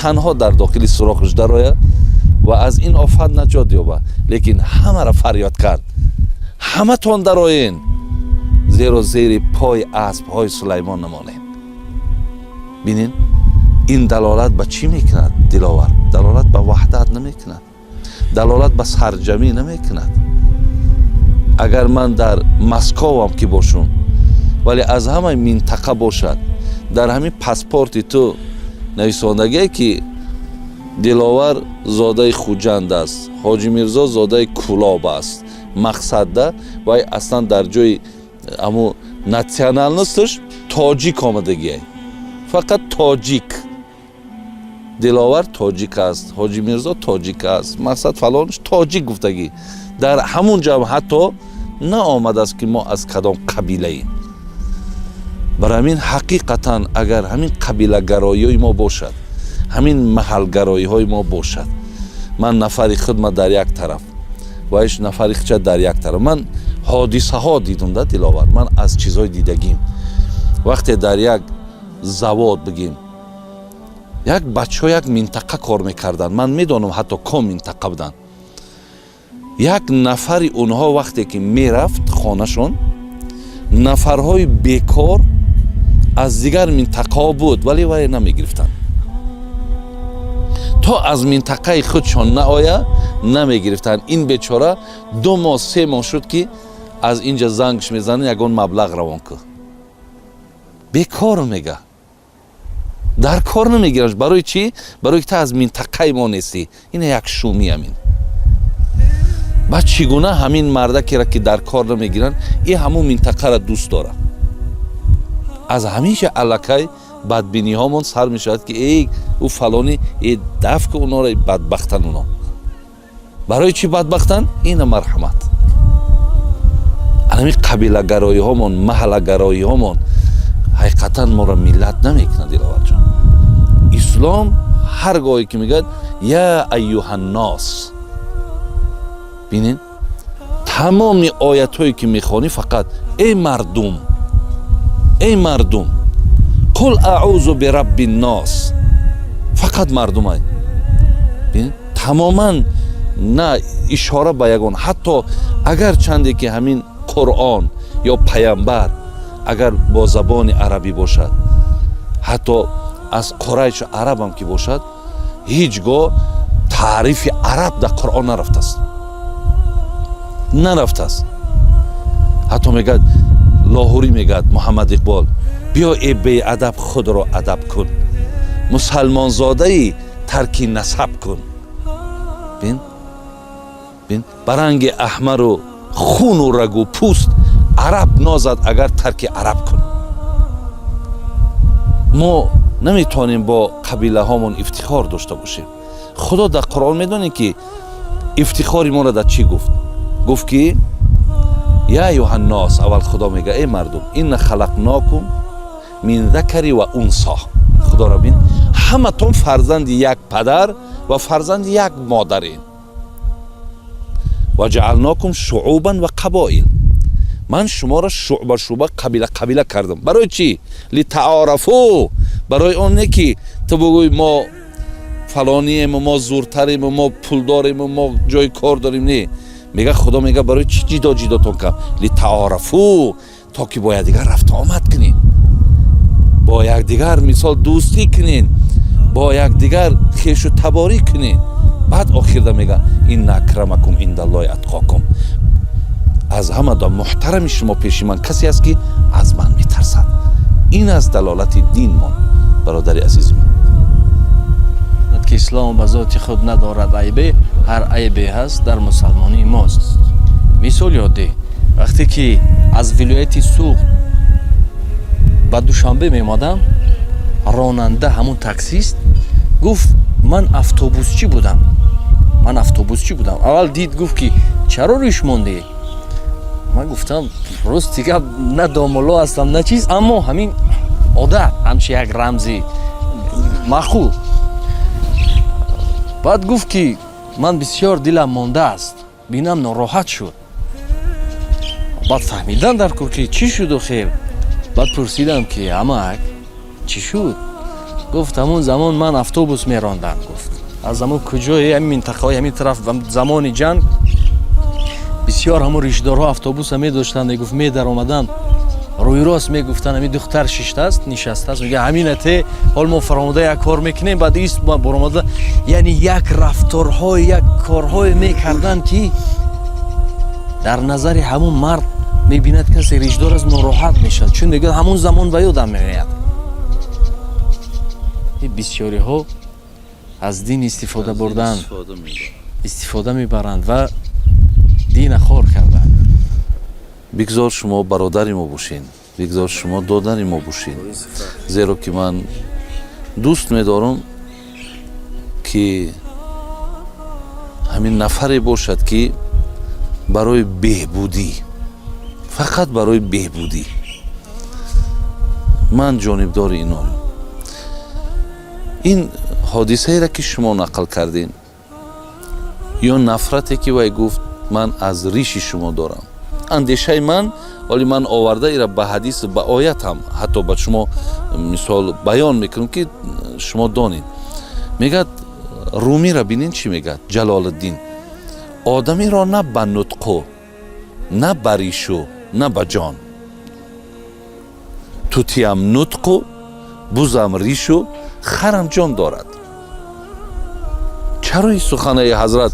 Танҳо дар дохили сурохаш дарояд ва аз ин офат наҷот ёбад. Лекин ҳамаро фарёд кард: «Ҳаматон дароен, зеро зери пои аспҳои Сулаймон намонем». Бинен, ин далолат ба чӣ мекунад, Диловар? Далолат ба ваҳдат намекунад, далолат ба сарҷамӣ намекунад. Агар ман дар Московам ки бошум, вале аз ҳамаи минтақа бошад, дар ҳамин паспорти ту нависондагие, ки Диловар зодаи Хуҷанд аст, Ҳоҷи Мирзо зодаи Кӯлоб аст, мақсадда вай аслан дар ҷои аму национальность аш тоҷик омадагие, фақат тоҷик. Диловар тоҷик аст, Ҳоҷи Мирзо тоҷик аст, мақсад фалонш тоҷик гуфтагӣ. Дар ҳамун ҷо ҳатто наомадааст, ки мо аз кадом қабилаем. Барои ҳамин, ҳақиқатан, агар ҳамин қабилагароиҳои мо бошад, ҳамин маҳалгароиҳои мо бошад, ман нафари худма дар як тараф, ваиш нафари хича дар як тараф. Ман ҳодисаҳо дидум да, Диловар, ман аз чизҳои дидагим. Вақте дар як завод, бигем, як бачаҳо як минтақа кор мекарданд, ман медонам, ҳатто ком минтақа буданд, як нафари онҳо вақте ки мерафт хонашон, нафарҳои бекор аз дигар минтақаҳо буд, вале вай намегирифтанд. То аз минтақаи худшон наоя, намегирифтанд. Ин бечора 2 моҳ, 3 моҳ шуд, ки аз инҷа зангш мезанад: «Ягон маблағ равон кун, бекор», мега. Дар кор намегираш. Барои чӣ? Барои ки ту аз минтақаи мо нестӣ. Ина як шумӣ ҳамин. Баъд чӣ гуна ҳамин мардакеро, ки дар кор намегиранд, и ҳамун минтақаро дӯст дорад? Аз ҳамиша аллакай бадбиниҳомон сар мешавад, ки эй, ӯ фалонӣ, э, даф ки онора, бадбахтан оно. Барои чӣ бадбахтанд? Ина, марҳамат, ҳамин қабилагароиҳомон, маҳаллагароиҳомон ҳақиқатан моро миллат намекунад, Диловарҷон. Ислом ҳар гоҳе ки мегӯяд «я айюҳаннос», бинед, тамоми оятҳое ки мехонӣ, фақат «эй мардум, эй мардум», «қул аъузу бирабби ннос», фақат мардумай. Тамоман на ишора ба ягон, ҳатто агар чанде ки ҳамин Қуръон ё паямбар агар бо забони арабӣ бошад, ҳатто аз қурайшу арабам ки бошад, ҳеҷ гоҳ таърифи араб дар Қуръон нарафтааст, нарафтааст. Ҳатто мегӯяд Лоҳурӣ, мегӯяд Муҳаммад Иқбол: «Биё, э беадаб, худро адаб кун, мусалмонзодаи, тарки насаб кун». Бин, бин, ба ранги аҳмару хуну рагу пӯст араб нозад, агар тарки араб кун. Мо наметавонем бо қабилаҳомон ифтихор дошта бошем. Худо дар Қуръон, медонем, ки ифтихори моро дар чӣ гуфт? Гуфт, ки «я аюҳаннос». Аввал Худо мега: «Эй мардум, инна халақнокум мин закари ва унсо». Худоро бин, ҳаматон фарзанди як падар ва фарзанди як модарем. «Ва ҷаалнокум шуъубан ва қабоил». Ман шуморо шуъба шуъба, қабила қабила кардам. Барои чӣ? «Литаорафу». Барои он не, ки ту бугӯй: «Мо фалониему, мо зуртарему, мо пулдорему, мо ҷои кор дорем». Не, мега Худо, мега: «Барои чӣ ҷидо ҷидотон кардам?» «Литаорафу», то ки бо якдигар рафту омад кунем, бо якдигар, мисол, дӯстӣ кунем, бо якдигар хешу таборӣ кунем. Баъд охирда мега: «Инна акрамакум индаллоҳи атқокум». Аз ҳама да муҳтарами шумо пеши ман касе аст, ки аз ман метарсад. Ин аст далолати динмон, бародари азизи ман. Ки ислом ба зоти худ надорад айбе, ҳар айбе ҳаст, дар мусалмонии мост. Мисоли оддӣ: вақте ки аз вилояти Суғд ба Душанбе меомадам, ронанда, ҳамун таксист, гуфт: «Ман автобусчӣ будам, ман автобусчӣ будам». Аввал дид, гуфт, ки «Чаро риш мондӣ?» Ман гуфтам: «Рости гап, на домулло ҳастам, на чиз, аммо ҳамин одат, ҳамчи як рамзи маъқул». Баъд гуфт, ки «Ман бисёр дилам мондааст, бинам нороҳат шуд». Баъд фаҳмидан дар кор, ки чӣ шуду хел. Баъд пурсидам, ки «Амак, чӣ шуд?» Гуфт, ҳамун замон ман автобус мерондам. Гуфт, аз ҳамун куҷои ҳамин минтақаҳои ҳамин тараф, замони ҷанг бисёр ҳамун ришдорҳо автобуса медоштанд. Мегуфт, медаромаданд, рӯйрост мегуфтанд, ҳамин духтар шиштааст, нишастааст, мега, ҳаминате, ҳол мо фаромода як кор мекунем, баъд ист баромада, яъне як рафторҳое, як корҳое мекарданд, ки дар назари ҳамун мард мебинад, касе ришдор аст, нороҳат мешавад, чун мегӯяд, ҳамун замон ба ёдам меояд. Бисёриҳо аз дин истифода бурдан, истифода мебаранд ва дина хор карданд. Бигзор шумо бародари мо бошед, бигзор шумо додари мо бошед, зеро ки ман дӯст медорам, ки ҳамин нафаре бошад, ки барои беҳбудӣ, фақат барои беҳбудӣ. Ман ҷонибдори иноам. Ин ҳодисаеро, ки шумо нақл кардем, ё нафрате, ки вай гуфт, ман аз риши шумо дорам, андешаи ман, вале ман оварда ира ба ҳадис, ба оятам, ҳатто ба шумо мисол баён мекунам, ки шумо донед. Мегӯяд, Румиро бинед, чӣ мегӯяд Ҷалолиддин: одамиро на ба нутқу, на ба ришу, на ба ҷон. Тутиям нутқу, бузам ришу, харам ҷон дорад. Чаро ин суханаи ҳазрат?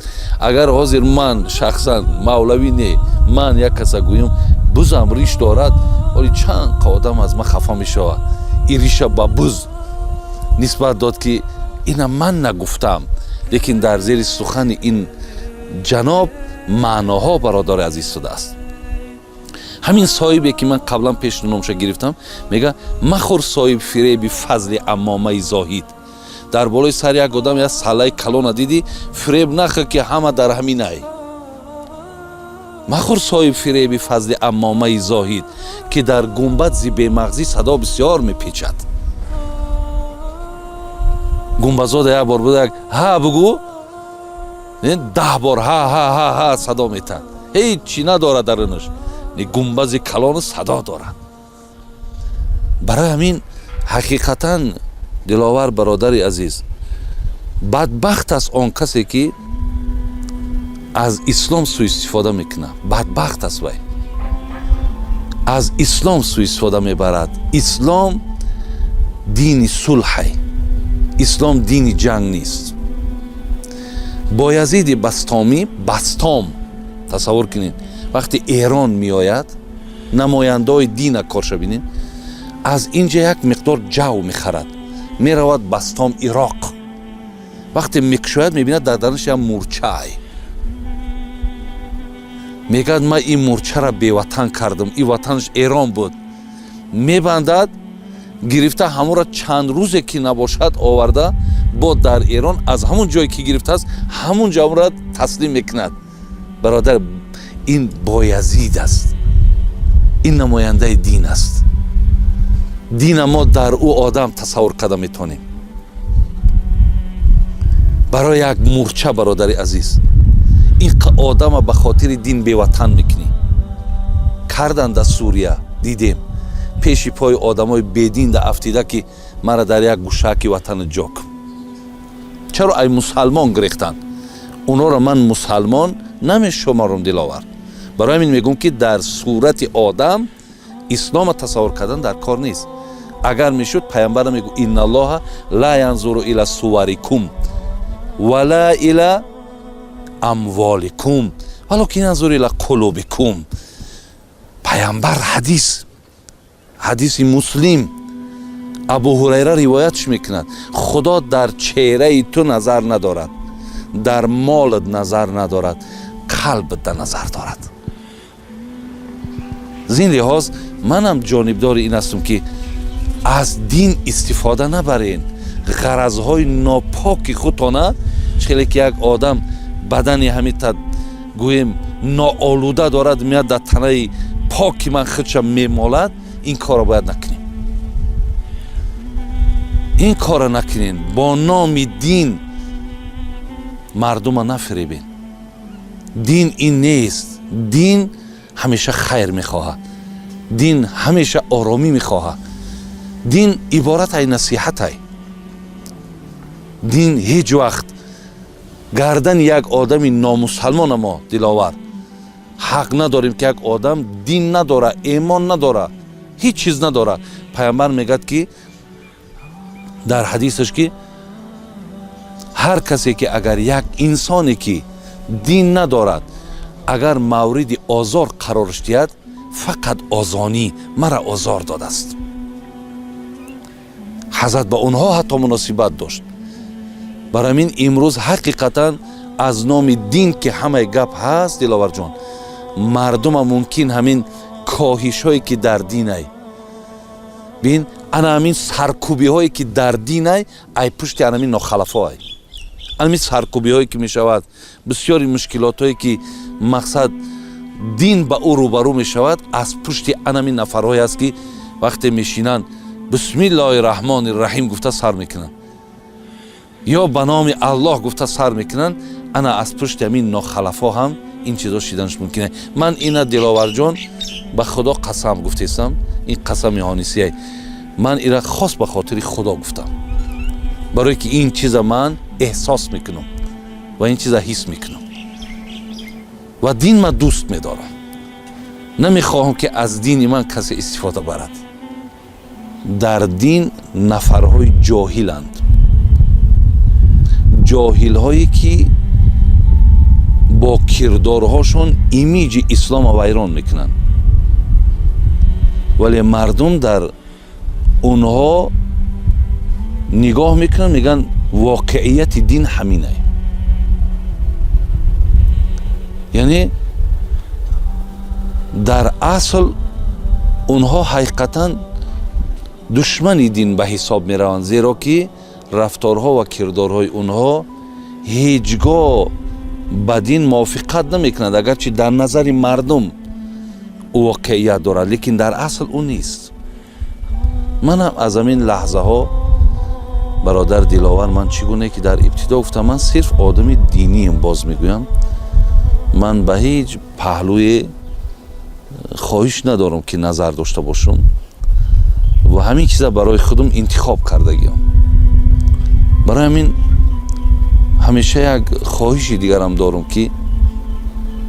Агар ҳозир ман шахсан, мавлавӣ не, ман як каса гӯям, бузам риш дорад, вале чанд қа одам аз ман хафа мешавад. Ин риша ба буз нисбат дод, ки ина ман нагуфтам, лекин дар зери сухани ин ҷаноб маъноҳо, бародари азиз, шудааст. Ҳамин соҳибе, ки ман қаблан пеш номша гирифтам, мега: махӯр соҳиб фиреби фазли амомаи зоҳид. Дар болои сари як одам як саллаи калона дидӣ, фиреб нахӯр, ки ҳама дар ҳаминай. Махӯр соҳиб фиреби фазли амомаи зоҳид, ки дар гумбад зи бемағзӣ садо бисёр мепечад. Гумбазода як бор буда, як ҳа бугӯ, 10 бор ҳа ҳа ҳа ҳа садо метаҳад. Ҳеҷ чӣ надорад дарунаш, гумбази калону садо дорад. Барои ҳамин, ҳақиқатан, Диловар, бародари азиз, бадбахт аст он касе, ки аз ислом суистифода мекунад. Бадбахт аст вай, аз ислом суистифода мебарад. Ислом дини сулҳай, ислом дини ҷанг нест. Боязиди Бастомӣ, Бастом, тасаввур кунед, вақте Эрон меояд, намояндаҳои дина корша бинед, аз инҷа як миқдор ҷав мехарад, меравад Бастом, Ироқ. Вақте мекушояд, мебинад, дар дарунаш як мурчаай. Мегӯяд, ман ин мурчаро беватан кардам, ин ватанаш Эрон буд. Мебандад, гирифта ҳамонро, чанд рӯзе ки набошад, оварда бо дар Эрон, аз ҳамон ҷое ки гирифтааст, ҳамон ҷо ҳамонро таслим мекунад. Бародар, ин Боязид аст, ин намояндаи дин аст. Дина мо дар ӯ одам тасаввур карда метавонем. Барои як мурча, бародари азиз, ин одама ба хотири дин беватан мекунӣ. Кардан дар Сурия, дидем, пеши пои одамои бедин да афтида, ки мара дар як гӯшаки ватана ҷо кун. Чаро ай мусалмон гирехтанд онҳоро? Ман мусалмон намешуморам, Диловар. Барои ҳамин мегӯм, ки дар сурати одам ислома тасаввур кардан дар кор нест. Агар мешуд, паямбара мегӯ: инналлоҳа ла янзуру ила суварикум вала ила амволикум, валокин янзуру ила қулубикум. Паямбар, ҳадис, ҳадиси Муслим, Абу Ҳурайра ривоятш мекунад: Худо дар чеҳраи ту назар надорад, дар молат назар надорад, қалбат назар дорад. Зин лиҳоз манам ҷонибдори ин ҳастам, ки аз дин истифода набарен ғаразҳои нопоки худтона. Хеле ки як одам бадани ҳамита, гӯем, ноолуда дорад, меяд, дар танаи поки ман худша мемолад. Ин корро бояд накунем, ин корро накунем. Бо номи дин мардума нафиребен. Дин ин нест. Дин ҳамеша хайр мехоҳад, дин ҳамеша оромӣ мехоҳад, дин иборат ай насиҳатай. Дин ҳеҷ вақт гардани як одами номусалмона мо, Диловар, ҳақ надорем, ки як одам дин надора, эмон надора, ҳеҷ чиз надора. Пайғамбар мегӯяд, ки дар ҳадисаш, ки ҳар касе ки агар як инсоне ки дин надорад, агар мавриди озор қарорш диҳад, фақат озонӣ мара озор додааст. Ҳазрат ба онҳо ҳатто муносибат дошт. Бар ҳамин имрӯз ҳақиқатан аз номи дин ки ҳамаи гап ҳаст, Диловарҷон, мардума мумкин ҳамин коҳишҳое ки дар динай бин, ана ҳамин саркӯбиҳое ки дар динай, ай пушти ана ҳамин нохалафоай, ҳамин саркӯбиҳое ки мешавад, бисёри мушкилотҳое ки мақсад дин ба ӯ рӯбарӯ мешавад, аз пушти анамин нафарҳое аст, ки вақте мешинанд, бисмиллоҳи раҳмони раҳим гуфта сар мекунанд ё ба номи Аллоҳ гуфта сар мекунанд. Ана аз пушти ҳамин нохалафо ҳам ин чизо шиданаш мумкин. Ман ина, Диловарҷон, ба Худо қасам гуфтесам, ин қасами ҳонисияй, ман ира хос ба хотири Худо гуфтам, барое ки ин чиза ман эҳсос мекунам ва ин чиза ҳис мекунам ва дин ман дӯст медорам. Намехоҳам, ки аз дини ман касе истифода барад. Дар дин нафарҳои ҷоҳиланд, ҷоҳилҳое ки бо кирдорҳошон имиҷи ислома вайрон мекунанд, вале мардум дар онҳо нигоҳ мекунанд, мегӯянд, воқеияти дин ҳаминай. Яъне дар асл онҳо ҳақиқатан душмани дин ба ҳисоб мераванд, зеро ки рафторҳо ва кирдорҳои онҳо ҳеҷ гоҳ ба дин мувофиқат намекунад. Агарчи дар назари мардум ӯ воқеият дорад, лекин дар асл ӯ нест. Манам аз ҳамин лаҳзаҳо, бародар Диловар, ман чӣ гуне ки дар ибтидо гуфтам, ман сирф одами динием. Боз мегӯям, ман ба ҳеҷ паҳлӯе хоҳиш надорам, ки назар дошта бошам ва ҳамин чиза барои худам интихоб кардагиам. Барои ҳамин ҳамеша як хоҳиши дигарам дорам, ки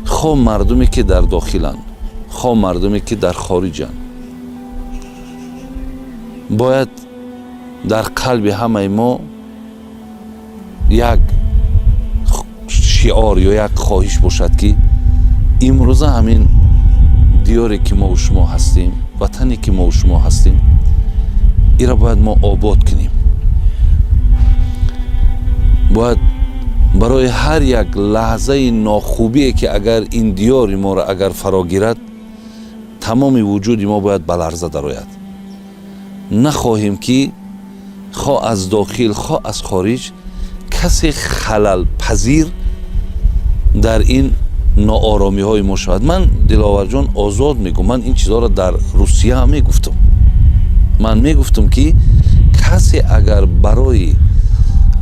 хо мардуме ки дар дохиланд, хо мардуме ки дар хориҷанд, бояд дар қалби ҳамаи мо як шиор ё як хоҳиш бошад, ки имрӯза ҳамин диёре ки мову шумо ҳастем, ватане ки мову шумо ҳастем, ира бояд мо обод кунем. Бояд барои ҳар як лаҳзаи нохубие ки агар ин диёри моро агар фаро гирад, тамоми вуҷуди мо бояд ба ларза дарояд. Нахоҳем, ки хо аз дохил, хо аз хориҷ касе халалпазир дар ин нооромиҳои мо шавад. Ман, Диловарҷон, озод мегӯм, ман ин чизҳоро дар Русия ҳам мегуфтам. Ман мегуфтам, ки касе агар барои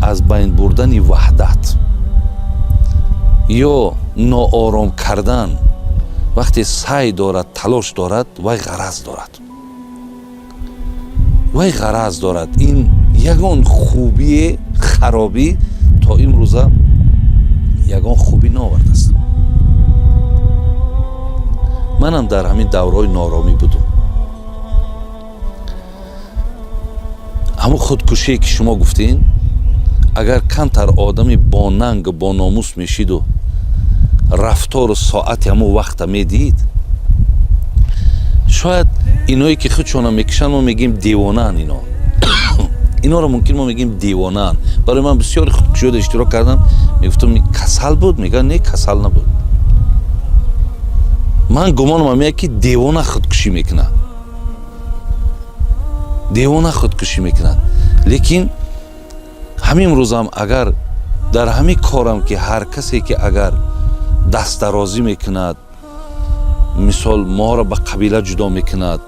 аз байн бурдани ваҳдат ё ноором кардан вақте саъй дорад, талош дорад, вай ғараз дорад, вай ғараз дорад. Ин ягон хубие, харобӣ то имрӯза ягон хубӣ наовардааст. Манам дар ҳамин давраҳои нооромӣ будум. Ҳамун худкушие ки шумо гуфтин, агар камтар одами бонанг, бономус мешиду рафтору соати ҳамун вақта медид, шояд иное ки худшона мекушанд, мо мегӯем девонаанд ино, иноро мумкин мо мегӯем девонаанд. Барои ман бисёри худкушиёда иштирок кардам, мегуфтам, касал буд, мегӯянд, не, касал набуд. Ман гумонам ҳамея, ки девона худкушӣ мекунад, девона худкушӣ мекунад. Лекин ҳамин рӯзам агар дар ҳамин корам, ки ҳар касе ки агар дастдарозӣ мекунад, мисол, моро ба қабила ҷудо мекунад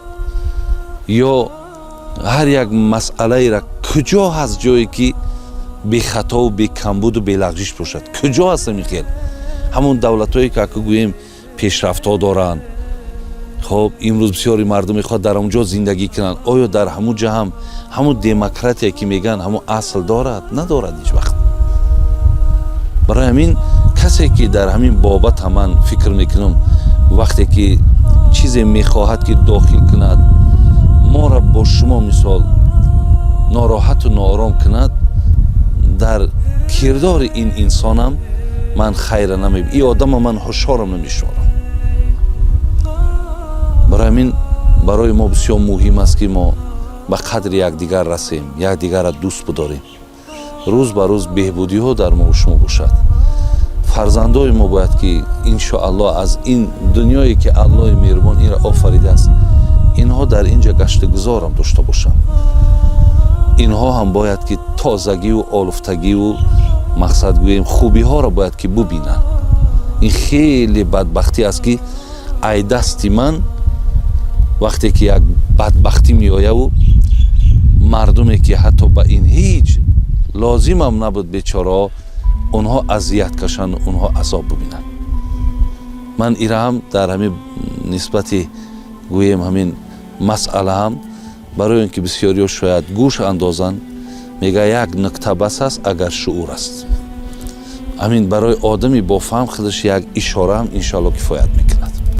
ё ҳар як масъалаера, куҷо ҳаст ҷое ки бехатову бекамбуду белағжиш бошад? Куҷо ҳаст ҳамин хел? Ҳамон давлатҳое ки ака гӯем пешрафтҳо доранд, Хоб, имрӯз бисёри мардум мехоҳад дар он ҷо зиндагӣ кунанд. Оё дар ҳамун ҷа ҳам ҳамун демократия, ки мегӯянд, ҳамун асл дорад? Надорад ҳеҷ вақт. Барои ҳамин касе, ки дар ҳамин бобата, ман фикр мекунам, вақте ки чизе мехоҳад, ки дохил кунад, моро бо шумо, мисол, нороҳату ноором кунад, дар кирдори ин инсонам ман хайра намеб, ин одама ман ҳушёрам намешуморам. Барои ҳамин барои мо бисёр муҳим аст, ки мо ба қадри якдигар расем, якдигарро дӯст бидорем, рӯз ба рӯз беҳбудиҳо дар мо шумо бошад. Фарзандои мо бояд, ки иншоаллоҳ аз ин дунёе, ки Аллоҳи меҳрубон инро офаридааст, инҳо дар ин ҷо гаштугузорам дошта бошанд. Инҳо ҳам бояд, ки тозагиву олуфтагиву, мақсад гӯем, хубиҳоро бояд, ки бубинанд. Ин хеле бадбахтӣ аст, ки ай дасти ман вақте ки як бадбахтӣ меояву мардуме, ки ҳатто ба ин ҳеҷ лозимам набуд, бечораҳо, онҳо азият кашанд, онҳо азоб бубинанд. Ман ира ҳам дар ҳамин нисбати, гӯем, ҳамин масъала ҳам, барои он ки бисёриҳо шояд гӯш андозанд, мега, як нукта бас аст, агар шуур аст. Ҳамин барои одами бофаҳм худаш як ишора ҳам, иншоалло, кифоят мекунад.